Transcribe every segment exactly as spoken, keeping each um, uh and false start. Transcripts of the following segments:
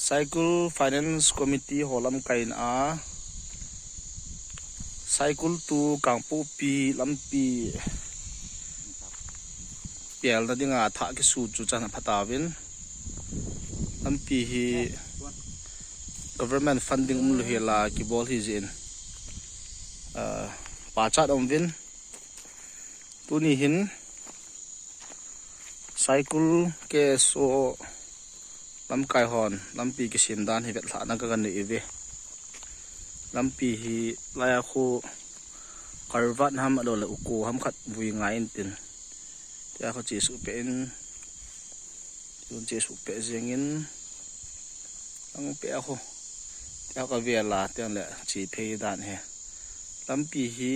Saikul Finance Committee ho lamkai in a, Saikul to Kangpokpi lampi pelna dinga thah kisu chu chan apha tauvin. Lampi hi government funding umlou hiela kibol hi jeh in, ah, pachat aum uvin. Tuni hin Saikul K S O lamkai hon lampi kisem dan hi vetlhahna ka, ka nei uve. Lampi hi laiya khu culvert ham ahilou le uko ham khat vui ngai intin, tia khu chesuh peh in, tun chesuh peh jeng in, lang peh a khu, tia ka vel a, tiang le che phei dan hi. Lampi hi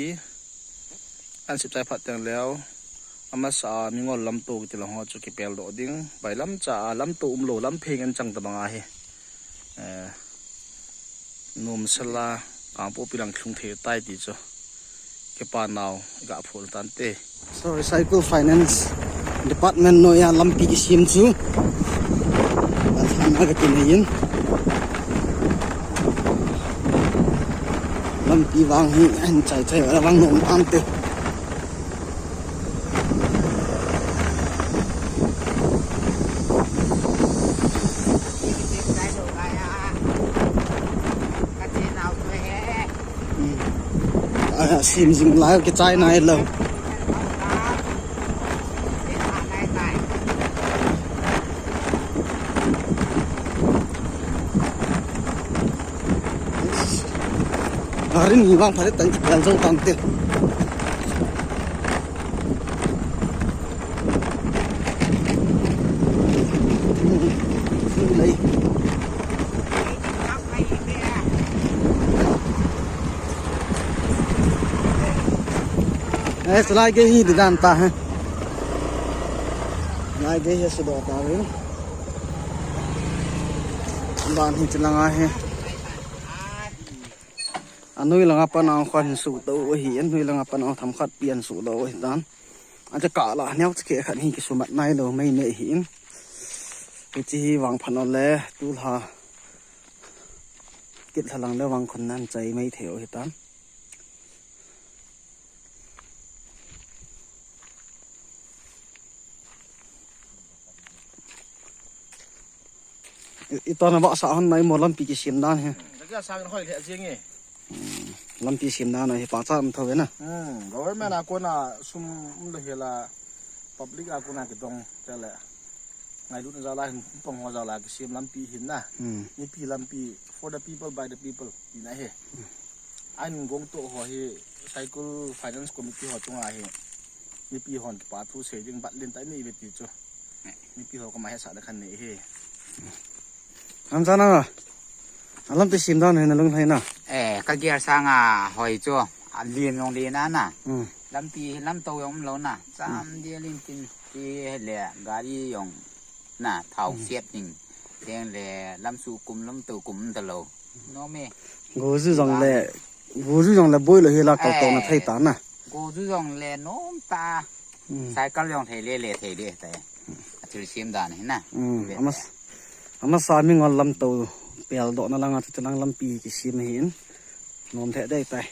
an sep chai phat teng leu, amasa a mingol lamto kiti lang ho chu kipel doh ding. Bailam cha a lamto umlou, lampheng in chang tabang ahi. Eh, nom sela, Kangpokpi lang lhung thei tai ti chu kipa nau ga phul tante. So, Recycle Finance Department noiya lampi kisem chu, a than a ka ti nei in. Lampi vang hi an chai chai a vang nom tante. Hmm. A, sem jing lai kichai nai lou. Gari ni vang phalet tang kipel jou tante. Eh, salai ke hi di dan ta hai. Lai ke hi sudo ta rin. Dan hi chilang ahi. Anoi langa pan ang khan sudo ahi, anoi langa pan ang tham khat pian sudo ahi dan. Acha kala neo chike khat hi kisumat nai lou mai me hi in. Hiche hi vang phan ole, tulha kit lhalang le vang khun nan chai mai thei u hitan. I, itona vahsa hon nai mo lampi kisem dan hi. Lagi asang hoi le jing e. Hmm, lampi semna na hi pachat um thou ve na. Hmm, government a kona sum umlou hiela public a kona kidong tele. Ngailutna jal a hin pang ho jal a kisem lampi hin na. Hmm. Mipi lampi for the people, by the people, tina hi. An gong to ho hi Saikul Finance Committee ho chunga hi mipi hon kipa thu sei ding bat len tai nei ve ti chu. Mipi ho koma hetsahna khan nei hi. Am chana. Alampi sem dan hi na lunglhai na. Eh, ka gear sanga hoi chu. A lien jong lien a na. Hmm. Lampi lamto jong umlou na. Cham dia lien tin ti le gari jong na thao siat ding. Teng le lamsu kum lamto kum talou. Nom e. Goju jong le, goju jong le boi lou hiela kal to na thei ta na. Goju jong le nom ta. Hmm. Cycle jong thei le le thei le tai. Athil sem dan hi na. Hmm. Ve amas-, te. Amasa mingol lamto pel doh na langa chu lang lampi kisem hi in. Nom thei dei tai.